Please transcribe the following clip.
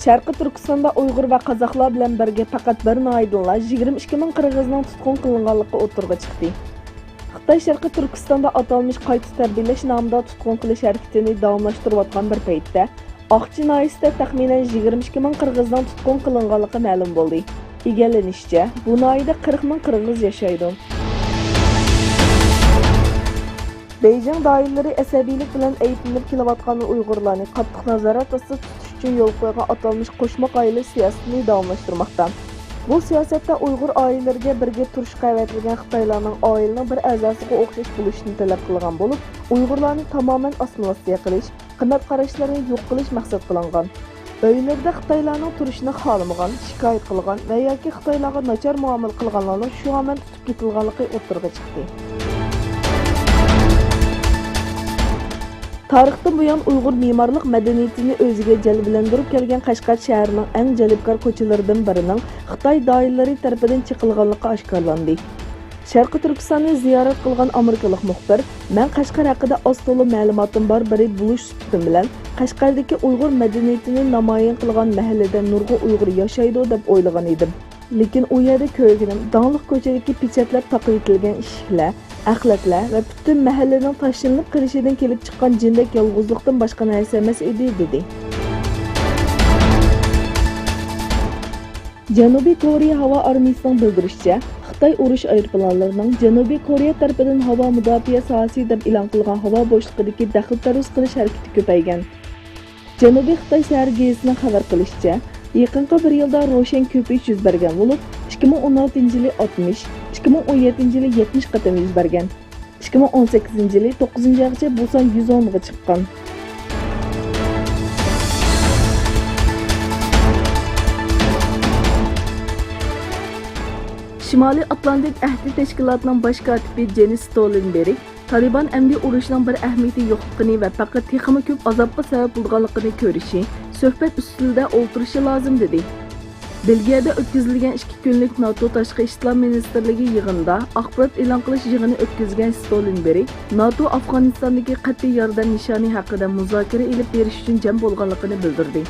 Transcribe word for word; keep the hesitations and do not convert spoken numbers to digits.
شەرقىي تۈركىستاندا ئۇيغۇر ۋە قازاقلار بىلەن بىرگە پەقەت بىر ناھىيەدىنلا يىگىرمە ئىككى مىڭ قىرغىزنىڭ تۇتقۇن قىلىنغانلىقى ئوتتۇرىغا چىقتى. خىتاي شەرقىي تۈركىستاندا ئاتالمىش قايتا تەربىيەلەش نامىدا تۇتقۇن قىلىش ھەرىكىتىنى داۋاملاشتۇرۇۋاتقان بىر پەيتتە، ئاقچى ناھىيەسىدە تەخمىنەن يىگىرمە ئىككى مىڭ قىرغىزنىڭ تۇتقۇن قىلىنغانلىقى مەلۇم بولدى. ئىگىلىنىشىچە، بۇ ناھىيەدە قىرىق مىڭ قىرغىز ياشايدۇ. بېيجىڭ دائىرىلىرى ئەسەبىيلىك بىلەن ئەيىبلىنىپ كېلىۋاتقان ئۇيغۇرلارنى قاتتىق نازارەت ئاستىدا تۇتۇش ئۈچۈن يولغا قويغان ئاتالمىش قوشماق ئايرىلىش سىياسىتىنى داۋاملاشتۇرماقتا. بۇ سىياسەتتە ئۇيغۇر ئائىلىلىرىگە بىرگە تۇرۇشقا ئەۋەتىلگەن خىتايلارنىڭ ئائىلىنىڭ بىر ئەزاسىغا ئوخشاش بولۇشىنى تەلەپ قىلغان بولۇپ، ئۇيغۇرلارنى تامامەن ئاسسىمىلياتسىيە قىلىش، قىممەت قاراشلىرىنى يوق قىلىش مەقسەت قىلىنغان. ئۆيلىرىدە خىتايلارنىڭ تۇرۇشىنى خالىمىغان، شىكايەت قىلغان ۋە ياكى خىتايلارغا ناچار مۇئامىلە قىلغانلارنىڭ شۇ ھامان تۇتۇپ كېتىلغانلىقى ئوتتۇرىغا چىقتى. تارىختىن بۇيان ئۇيغۇر مېمارلىق مەدەنىيىتىنى ئۆزىگە جەلۋىلەندۈرۈپ كەلگەن قەشقەر شەھىرىنىڭ ئەڭ جەلپكار كوچىلىرىدىن بىرىنىڭ خىتاي دائىرىلىرى تەرىپىدىن چېقىلغانلىقى ئاشكارىلاندى. شەرقىي تۈركىستاننى زىيارەت قىلغان ئامېرىكىلىق مۇخبىر، مەن قەشقەر ھەققىدە ئاز تولا مەلۇماتىم بار بىرى بولۇش سۈپىتىم بىلەن، قەشقەردىكى ئۇيغۇر مەدەنىيىتىنى نامايان قىلغان مەھەللىدە نۇرغۇن ئۇيغۇر ياشايدۇ دەپ ئويلىغان ئىدىم. لېكىن ئۇ يەردە كۆرگىنىم داڭلىق كوچىدىكى پېچەتلەپ تاقىۋېتىلگەن ئىشىكلەر، ئەخلەتلەر ۋە پۈتۈن مەھەللىنىڭ تاشلىنىپ قېلىشىدىن كېلىپ چىققان جىندەك يالغۇزلۇقتىن باشقا نەرسە ئەمەس ئىدى، دېدى. جەنۇبىي كورېيە ھاۋا ئارمىيىسىنىڭ بىلدۈرۈشىچە، خىتاي ئۇرۇش ئايروپىلانلىرىنىڭ جەنۇبىي كورېيە تەرىپىدىن ھاۋا مۇداپىئە ساھەسى دەپ ئېلان قىلغان ھاۋا بوشلۇقىدىكى دەخلى تەرۇز قىلىش ھەرىكىتى كۆپەيگەن. جەنۇبىي خىتاي سەھەر گېزىتىنىڭ خەۋەر قىلىشىچە، يېقىنقى بىر يىلدا روشەن كۆپىيىش يۈز بەرگەن بولۇپ، ئىككى مىڭ ئون ئالتىنچى يىلى ئاتمىش، ئىككى مىڭ ئون يەتتىنچى يىلى يەتمىش قېتىم يۈز بەرگەن. ئىككى مىڭ ئون سەككىزىنچى يىلى توققۇزىنچى ئايغىچە بۇ سان يۈز ئونغا چىققان. شىمالىي ئاتلانتىك ئەھدى تەشكىلاتىنىڭ باش كاتىپى جېنس ستولېنبېرگ تالىبان ئەمدى ئۇرۇشنىڭ بىر ئەھمىيىتى يوقلۇقىنى ۋە پەقەت تېخىمۇ كۆپ ئازابقا سەۋەب بولىدىغانلىقىنى كۆرۈشى، سۆھبەت ئۈستىلىدە ئولتۇرۇشى لازىم، دېدى. بېلگىيەدە ئۆتكۈزۈلگەن ئىككى كۈنلۈك ناتو تاشقى ئىشلار مىنىستىرلىكى يىغىنىدا ئاخبارات ئېلان قىلىش يىغىنى ئۆتكۈزگەن ستولېنبېرگ ناتو ئافغانىستاندىكى قەتئىي ياردەم نىشانى ھەققىدە مۇزاكىرە ئېلىپ بېرىش ئۈچۈن جەم بولغانلىقىنى بىلدۈردى.